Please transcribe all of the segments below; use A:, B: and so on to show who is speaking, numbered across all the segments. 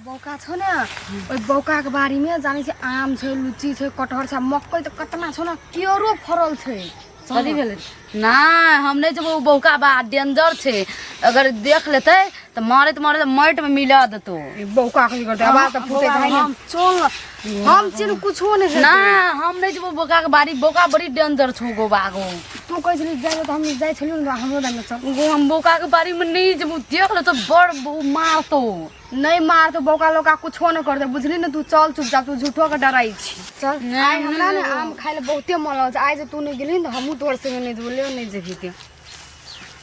A: बौका छौ ने, ओहि बौकाके बाड़ीमे जानै छै आम छै, लीची छै, कटहर छै, मकई तऽ कतना छौ ने, केरो फड़ल छै।
B: कथी भेलै? नहि, हम नहि जेबो। ओ बौका बा डेंजर छै, अगर देख लेतै तऽ मारैत मारैत माटिमे मिला देतौ।
A: ई बौका कथी करतै? आवाज तऽ फूटे छै ने। चल न, हम चिन्ह कुछो नहि हेतै।
B: ना, हम नहि जेबो बौकाके बाड़ी, बौका बड़ी डेंजर छौ गो बागो।
A: तू कहै छली जाइ तऽ हम जाइ छलियौ ने, हमरो दामे चल।
B: गो, हम बौकाके बाड़ीमे नहि जेबो, देख लेतौ बड़ मारतौ।
A: नहीं मारतो बौका लोका, कुछो नहीं करते, बुझली ने? तू चल चुपचाप, तू झूठो के डराई छी। चल।
B: नहीं,
A: आइ हमरा ने
B: नहीं।
A: आम खाइ ले बहुते मन लगल छै। आइ जे तू नहीं गेलही ने तऽ हमहूँ तोहर संगे नहीं जेबो, ले नहीं जेबही ते।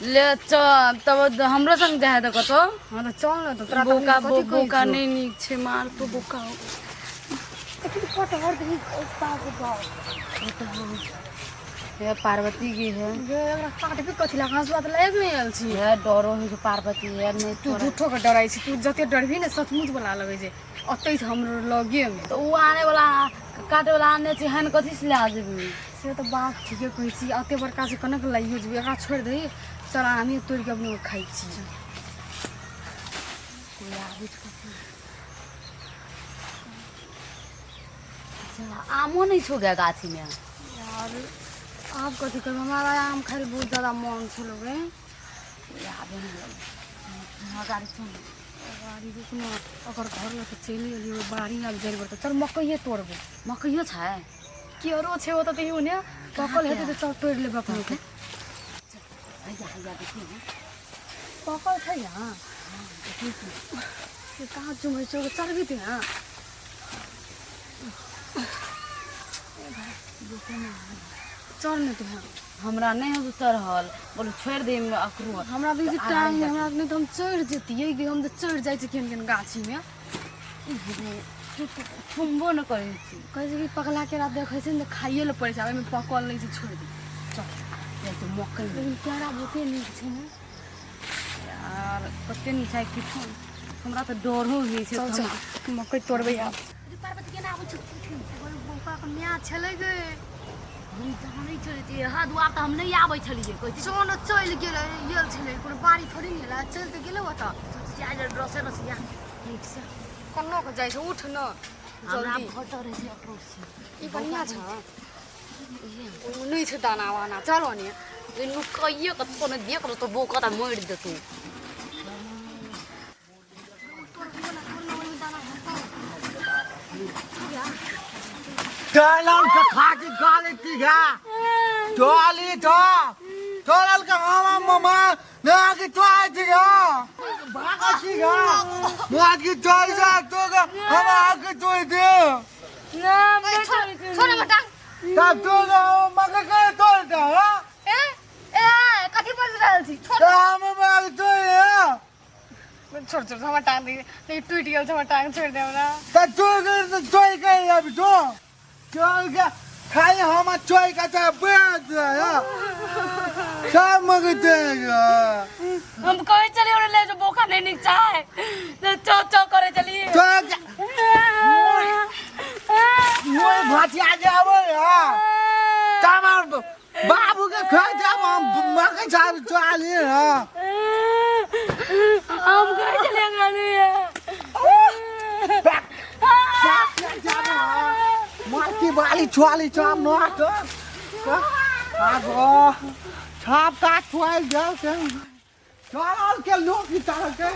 B: ले चल तब, हमरो संग जाए तऽ कतौ।
A: हाँ तऽ चल ने, तऽ तोरा तऽ
B: बौका
A: हम कथी कहै
B: बौका
A: छियौ?
B: नहि नीक छै, मारतौ बौका।
A: देखी तऽ कटहर देखी, बाप रे बाप।
B: हे पार्वती की है।
A: गे, एकरा काटबी कथी लए? हँसुआ तऽ लागि नहि आयल छी।
B: हे, डरो होइ छै पार्वती, हे नहि।
A: तू झूठो के डराइ छी। तू जते डरबही ने, सचमुच वाला लगै छै ओतै छै हमरो लगे मे।
B: तऽ ओ आने वाला काटे वाला आने छै हन, कथी से लए जेबही?
A: से तऽ बात ठीके कहै छी। एते बड़का छै, कनक लाइयो जेबै? एकरा छोड़ि दही, चल आमे तोड़ि कऽ अपने खाइ छी।
B: कोइ आबै छै? अच्छा, आमो नहि छौ गे गाछीमे?
A: यार, आब कथी करबै? हमरा आम खाइ लए बहुत ज्यादा मन छलो गे।
B: कोइ आबै नहि लगै। हाँ, गाड़ी चल।
A: बाड़ी रुक ने, ओकर घर लग तऽ चलि एलियै, बाड़ी आब जरि तऽ चल मकइए तोड़बै।
B: मकइयो छै?
A: केरो छै ओतऽ, तैयो ने पकल हेतै तऽ चल तोड़ि लेबै अपनो के।
B: हैया हैया, देखियौ ने।
A: पकल छै यहाँ। ये कहाँ चुमै छौ? चढ़बी तू यहाँ? चढ़ ने तू यहाँ।
B: हमरा नहि हो चढ़ल, बोलू छोड़ि दे अकरो।
A: हमरा तऽ जे टांग, हमरा नहि तऽ हम चढ़ि जैतियै। हम तऽ चढ़ि जाइ छी केहन केहन गाछीमे।
B: छुमबो नहि करै छी।
A: कहै छै कि पकला केरा देखै छै ने तऽ खाइए लए पड़ै छै। आब एहिमे पकल नहि छै, छोड़ि दे, चल।
B: जाइ छै मकइ।
A: लेकिन केरा बहुते नीक छै ने।
B: यार, कते नीक छै किछु, हमरा तऽ डरो होइ छै।
A: चल।
B: तऽ
A: चल, मकइ तोड़बै आब।
B: पार्वती, केना आबै छै?
A: बौकाके माय छलै गे।
B: हम जानै छलियै, यहाँ दुआर तऽ हम नहि आबै छलियै, कहै छै।
A: चल, चलि गेलै, गेल छलै। कोनो बाड़ी थोड़ी ने एलै, चलि तऽ गेलै ओतऽ।
B: रसे रसिया नीकसँ।
A: कोना कऽ जाइ छै? उठ ने।
B: हमरा
A: जल्दी।
B: बड़ डर होइ छै अकरो से।
A: ई बढ़िआँ छै, ओहिमे नहि छै दाना वाना। चल ओने।
B: नुकाइए कतौ ने देख लेतौ बौका तऽ मारि देतौ।
C: चलल के खाकी गाली तीघा चली तो चलल के मामा मामा ना की तो आई तीघा भागा तीघा ना की चल जा तो के हम आके तो दे।
A: छोड़ हमर टांग।
C: तब तो मके के तोड़ दे, हां।
A: ए ए, कथी बज रहल छी? छोड़।
C: तो हम मार तो
A: छोड़ छोड़ हमर टांग दे, नहीं टूटि गेल छै हमर टांग, छोड़ दे हमरा।
C: त तो के तोड़ के अब तो चल के खाई हम चोई का तो बेच सब मगे देगा।
B: हम कहै छलियै ओकरा ले जो, बोका नहि नीक छै, तऽ चौ चौ करै छलियै।
C: तो मोय भातिया जावे हां, तमार बाबू के खा जाब हम मके चाल चाली हां।
B: हम कहै छलियै ओकरा लिए।
C: माटी बाली छुआली छाप not आगो छाप का छुआल जाओ के चल के लोग की तरह के।